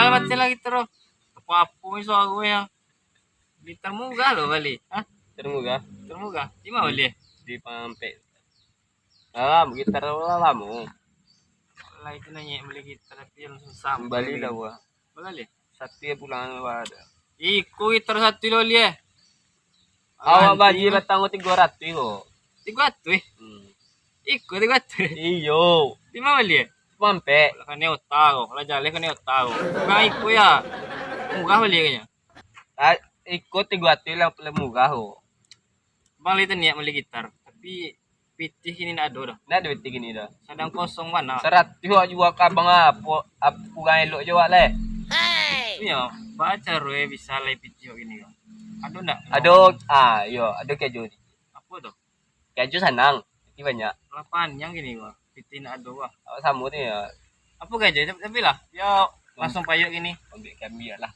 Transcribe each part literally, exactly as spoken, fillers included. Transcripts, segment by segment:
Alah, mati lah gitar tu. Apo-apo ni suaronyo. Gitar murah lo bali. Hah? Gitar murah. Gitar murah. Di ma bali? Di Pampek. Alah, gitar lah lamo. Lah itu nanyek bali gitar tapi yang susah. Bali lah gua. Bali. Satu ya pulang lah ada. Iko gitar satu lo bali eh. Awak bali batang tigo ratuih ko. Tigo ratuih? Hmm. Iko tigo ratuih? Iyo. Di ma bali eh? Pampek. Lah kanai ota ko. Lah jaleh kanai ota ko. Bang iko ya. Murah bali kayaknya. Ah, iko tigo ratuih lah, lah murah ko. Bang, lai taniak bali gitar, tapi pitih kini ndak ado doh. Ndak ado pitih kini doh. Sadang kosong bana. Saratuih awak jua ka abang apo, ap-, kurang elok jo awak lai. Iyo, baa caro e bisa lai pitih kini ko? Ado ndak? Ado, ah, iyo, ado karajo ni. Apo tu? Karajo sanang, pitih banyak. Lah paniang kini ko, pitih ndak ado wah. Awak samo tu ya. Apo karajo? Tapi lah, yo langsung payuak kini. Ambiak kambia lah.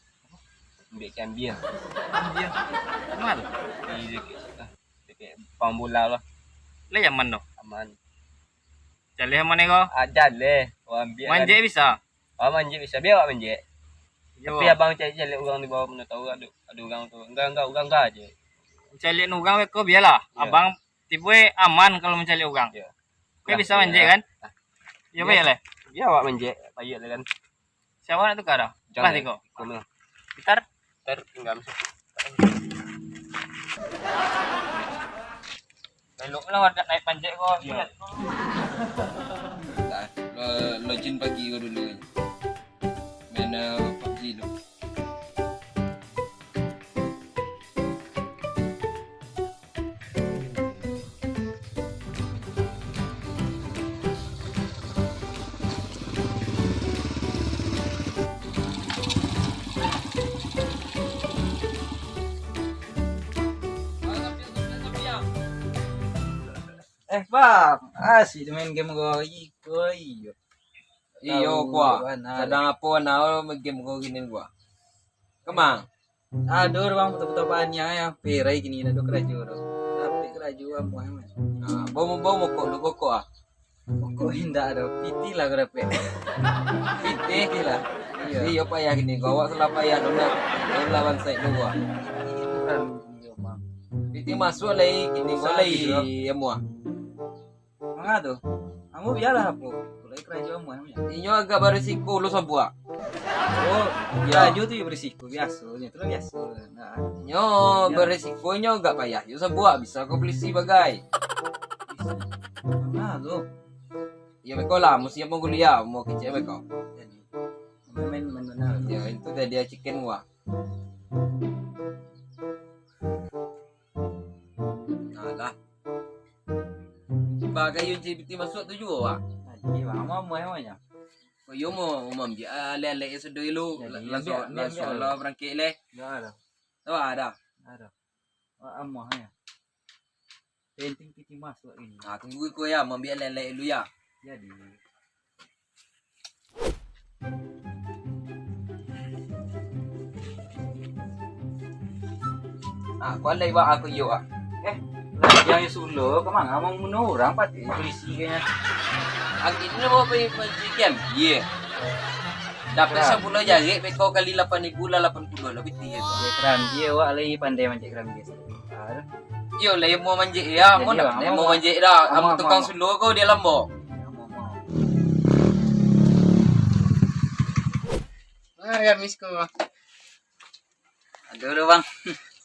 Ambiak kambia. Kambia. Kama tu? Di dekat situ. Dekat pangbola lah. Lah aman tu? Aman. Jaleh aman ko? Ah, jaleh. Wah, ambiak kan. Manjek bisa? Ah, manjek bisa. Bia awak manjek. Yo. Tapi abang cari-cari urang di bawah, mana tahu ado, ado urang tu. Enggak, enggak, urang enggak aja. Cari urang beko bialah. Yo. Abang tibo aman kalau mancari urang. Yo. Oke, bisa manjek kan? Yo, bia lah. Bia awak manjek, payuak lah kan. Sia nak tukar dah? Jangan. Lah, tiko. Iko mah. Gitar? Gitar tinggal masuk. Elok lah warga naik panjek ko. Iya. Nah, lo, lo jin pagi ko dulu. Main, eh, pabji tu. Eh, Bang, asik tu main game ko. Iko, iyo. Iyo, Tahu, kuah. Bana. Sadang apo, nah, main game ko gini, kuah. Kemang? Aduh, Bang, puta-puta paniang ya. Perai kini dah do karajo tu. Dapek karajo amuah, man. Ah, bau, bau mokok lu, kokok ah. Mokok indak do. Pitih lah kau dapek. Pitih? Pitih lah. Iyo. Iyo, payah kini. Kau awak salah payah tu nak. Kau lawan saik dulu ah. Pitih masuak lai kini, kau lai amuah. Manga tu? Ambo bialah apo? Pulai karajo ambo namanya. Inyo agak barisiko lo sabuak. Oh, Yo. Karajo tu yo barisiko, biaso nyo tu lah biaso. Nah. Inyo Yo. Barisiko inyo agak payah. Yo sabuak bisa ko polisi bagai. Manga tu? Yo beko lah, musim ambo kuliah, ambo kecek beko. Jadi, main-main mana? Yo, itu tadi chicken wah. Alah. Bagayo J B T masuak tu juo, Wak. Jadi, Bang, amuah, amuah, amuah, ya? Oh, iyo, mau, mau ambiak alek-alek yang sedo lu. Jadi, la-, langsung, ambiak, ambiak, langsung ambiak lah lah. Berangkek leh. Enggak ada. Tahu ada? Ada. Wak, amuah, ya. Penting pitih masuak ini. Ah, tunggu iko ya, mau ambiak alek-alek lu ya. Jadi. Ah, kualai, Wak, aku iyo, Wak. Eh, lah, yang sulo, kemana? Mau bunuh orang, Pak? Polisi kayaknya. Angin ni mau pergi, pergi game? Iya. Dapat Kerambia. Sepuluh jarik, beko kali lapan ribu lah, lapan puluh lah, pitih ya. Iya, kerambia, Wak, lagi pandai mancik kerambia. Iyo, lah, yang mau manjek ya, Jadi, mau nak, Bang, yang mau, mau Bang. Manjek dah. Amuah, Am, tukang amuah, amuah. Sulo ko dia lambok. Amuah, amuah. Ah, ya, miss ko. Aduh, aduh, Bang.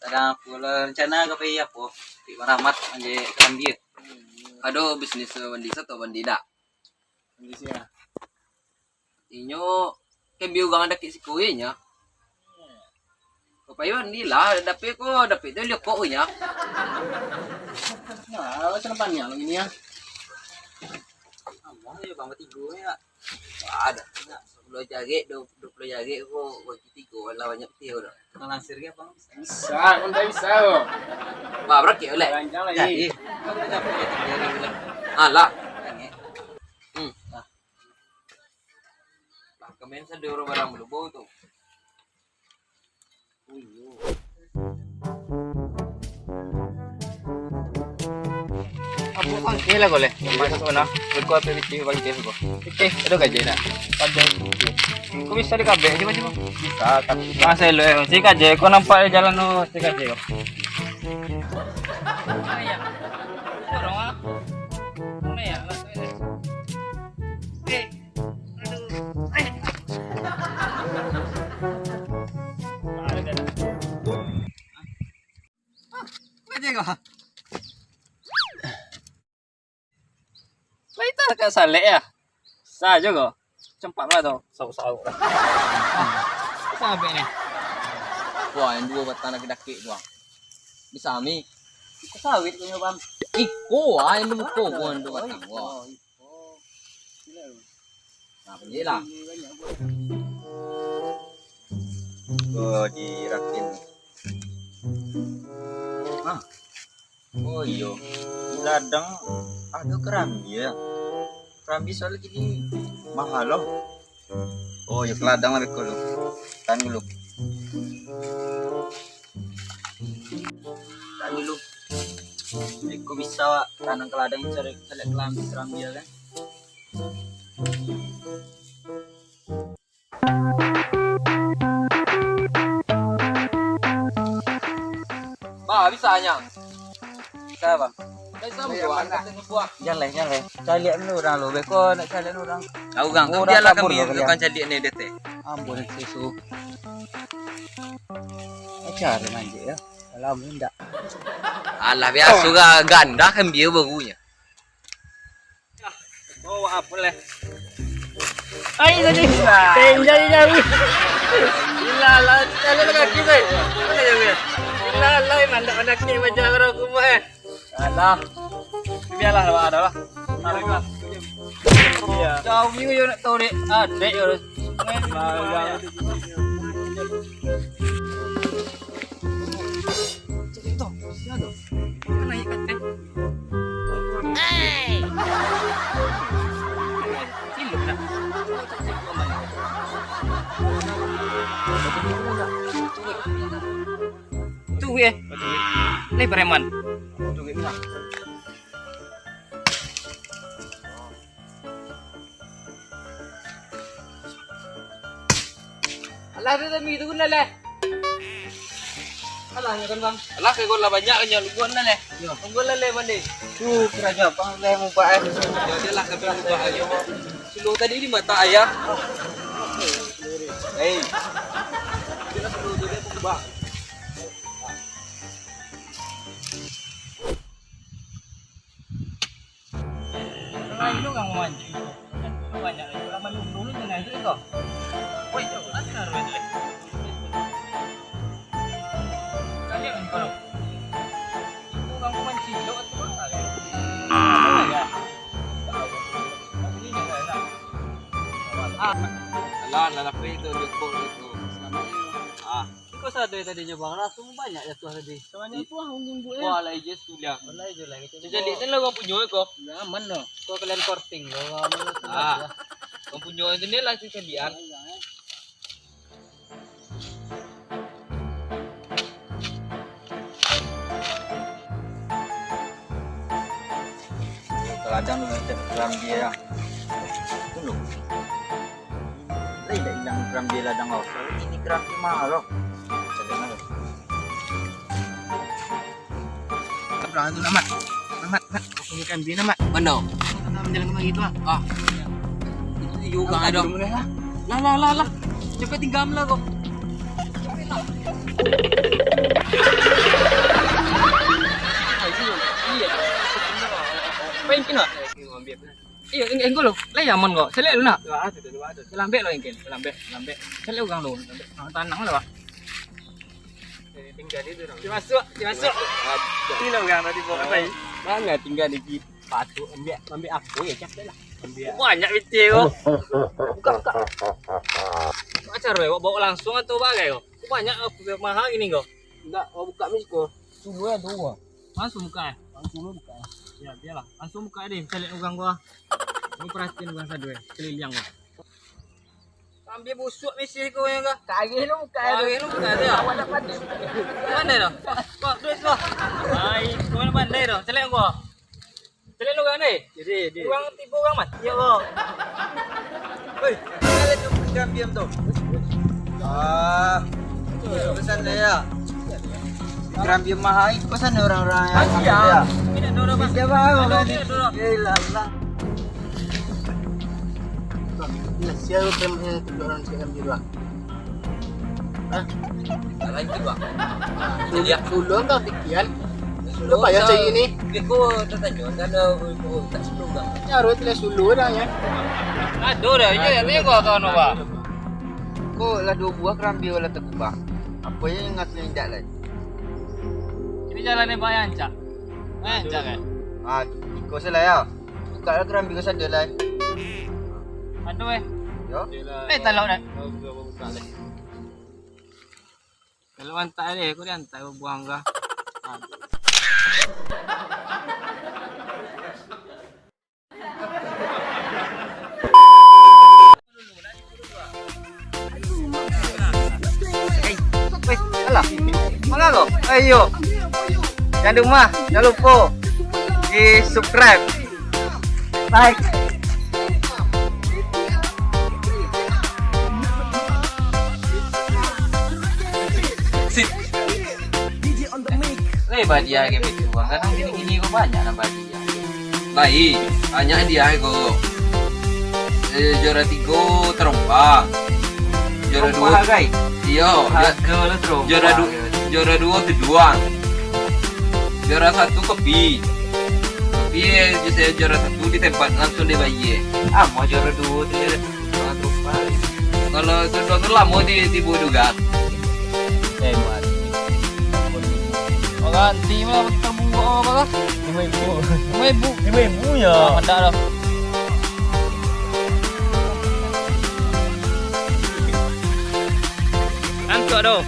Sadang apo lah rencana ka pai apo? Di Bang Rahmat manjek kerambia. Ado bisnis bandi sato bandi dak? Bandi sia? Inyo kambia urang dakek siko e nyo. Ko payo ni lah, dapek ko, dapek tu liokok nyo. Nah, awak senang paniang lagi ni, ya. Amuah je, Bang, batigo ni, ya. Wah, ado. Sepuluh jarik, dua, dua puluh jarik ko, bagi tigo lah, banyak pitih ko dah. Nak lansir ke, Bang? Bisa, pun tak bisa ko. Wah, berakik boleh? Rancang lagi. Jadi. Alah. Hmm. Nah. Lah, kemain sado urang barang balubang tu. Oh, iyo. Okey lah, boleh. Masuk mana? Beko apa piti bagi dia beko. Okey, ada gaji nak. Pada. Kau bisa di kabeh je macam. Bisa, tapi masa lu eh, si gaji kau nampak di jalan tu, si gaji kau. Mana ya? Mana ya? Okey. Aduh. Ayo. Aja kau. Lah itu agak salek ya. Sa jo kau. Campak lah tu. Sauk-sauk lah. Sampai ni. Wah, yang dua batang dakik-dakik tu, ah. Bisa mi. Iko sawit kau nyo, Bang. Iko ah, yang muko kau yang dua batang. Wah. Oh, iko. Nah, punyo lah. Kau di rakin. Ah. Oh iyo, di ladang ado karambia. Karambia soalnyo kini mahal lo. Oh iyo, ka ladang lah beko lu. Tahan dulu. Tahan dulu. Beko bisa wak tanang ka ladang cari, cari karambia, karambia kan. Ba, bisa nya. Bisa, Bang. Bisa, Bang. Jan lai, jan lai. Caliak dulu urang lu. Beko nak caliak dulu urang. Tahu urang. Urang biarlah kabur kami lu, tukang caliak ni, D T. Ambon susu. Acara manjek ya. Alah, indak. Alah, biaso ga-, ganda kan dia barunya. Oh, apa leh? Ai, tadi. Teh, jari-jari. Gila lah, kalau lagi, Bang. Mana ya, Bang? Gila lah, mandak-mandak ni macam orang rumah, eh. Alah. Biarlah, Bang, ada lah. Tarik lah. Iya. Jauh ni, yo, nak tahu, Dek. Ah, Dek, yo. Cek tu, sia tu. Kan naik kan, eh? Hei! Cilok dah. Tu, eh. Ni preman. Alah, tu tadi tu kena leh. Alah, ya kan, Bang? Alah, kau lah banyak kan, jangan lupa lah leh. Yo. Tunggu lah leh balik. Tu keraja apa leh mubak eh. Ya, dia lah kami mubak aja. Sulu tadi di mata ayah. Hei. Dia lah sulu tu dia mubak. Lain urang mamancing tu. Banyak lagi urang manurun tu, jangan tu, tu. Woi, tu, asa naruh tu. Kalian ni kalau. Itu urang mamancing, lo tu bang, kalian. Ya. Ini jangan nak. Ah. Alah, alah, apa itu, dia kok itu. Ah. Iko sadoi tadinyo, Bang, langsung banyak jatuah tadi. Sabanyak tu ah, unggun buek, eh. Wah, lah ijeh suliang. Lah ijeh lah, kito. Caliak ni lah urang punyo ko. Yo, aman doh. Ko kalian korting ko, urang punyo. Ah. Urang punyo tu ni lah caliak. Ka ladang dulu, cek kerambia. Dulu. Lai dak ilang kerambia ladang kau. Ini kerambia mahal loh. Cek dulu. Berang tu, Mat. Mat, Mat. Aku ni kerambia, Mat. Mano? Tanam jalan kemari tu, ah. Ah. Itu juga ada. Lah, lah, lah, lah. Cepat tinggal lah kau. Iya. Main kena. Iya, eng-, engko lo. Lai aman ko. Selek lu nak. Lambek lo engke. Lambek, lambek. Selek urang lo. Lambek. Ah, tanang lah, Pak. Tinggal di tu. Dia masuk, dia masuk. Ini lah urang tadi bawa apa ni? Mana tinggal di situ? Patut ambil, ambil apa ya? Cak lah. Ambil. Banyak biti ko. Buka, buka. Macam mana, bawa langsung atau bagai ko? Banyak, mahal gini ko. Enggak, kau buka ni ko. Sulu ya tu. Langsung buka eh? Langsung buka. Ya, biarlah. Langsung buka deh, cari urang gua. Kau perhatiin urang satu eh, keliling gua. Ambil busuk misi kau yang gua. Kagak lu buka. Kagak lu buka dia. Awak dah pandai. Mana dah? Kau terus kau. Ai, kau mana pandai dah? Cari gua. Jadi, jadi. Urang tibo urang mati, ya Allah. Hei, kalian tu, Ikan Biem tu. Ah, pesan saya. Ikan Biem mahal, pesan orang-orang yang Mati, ambil, ya. Ya. Tidak ada orang, Bang. Siapa, Bang? Tidak ada orang. Ya, ilah, ilah. Nah, siapa yang tunjuk orang Ikan Biem, Bang? Hah? Lain tu, Bang. Nah, jadi, ya. Dulu kan pikiran. Dulu payah cari ni. Beko tatanyo, kan, eh, tak sepuluh, Bang. Ini harus tulis dulu dah, ya. Aduh, dah, iya, ya, tengok kawan, Bang. Ko lah duo buah karambia lah takubang. Apo yang ingat yang indak lai? Ini jalan ni, Bang, yang ancak. Yang ancak, kan? Ah, iko salah, ya. Buka lah karambia ko sajo lai. Aduh, eh. Yo. Eh, talok dah. Kalau antak deh, aku diantak buang kah? Hei, weh, alah, manga ko? Ayo, jangan lupa, jangan lupa di subscribe, like. Sip. Lai badia game itu, Bang. Kadang gini-gini ko banyak nan badia. Lai, banyak hadiah ko. Eh, juara tigo tarompa. Juara duo, tarompa, gai? Iyo, ju-, juara du-, juara duo tuduang. Juara satu kopi. Kopi, eh, biasanya juara satu di tempat langsung dibayar. Ah, mau juara duo tu, juara satu. Kalau itu tu lamo di, tibo juga. Eh, buat. Orang ti mah tabuak apa lah? Lima ribu. Lima ribu. Lima ribu ya. Ah, mantap dah. Ngantuk dah.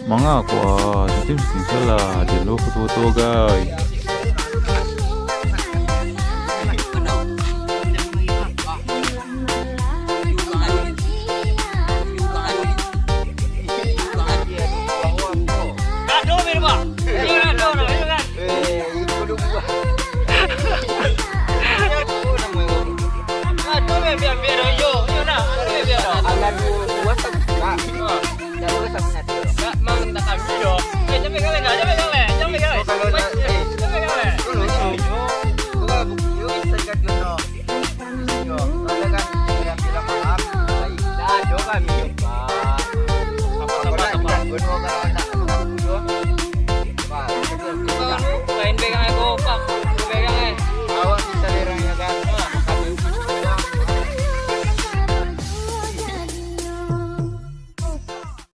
Manga ko ah, jadi mesti salah, dia lo foto-foto, guys.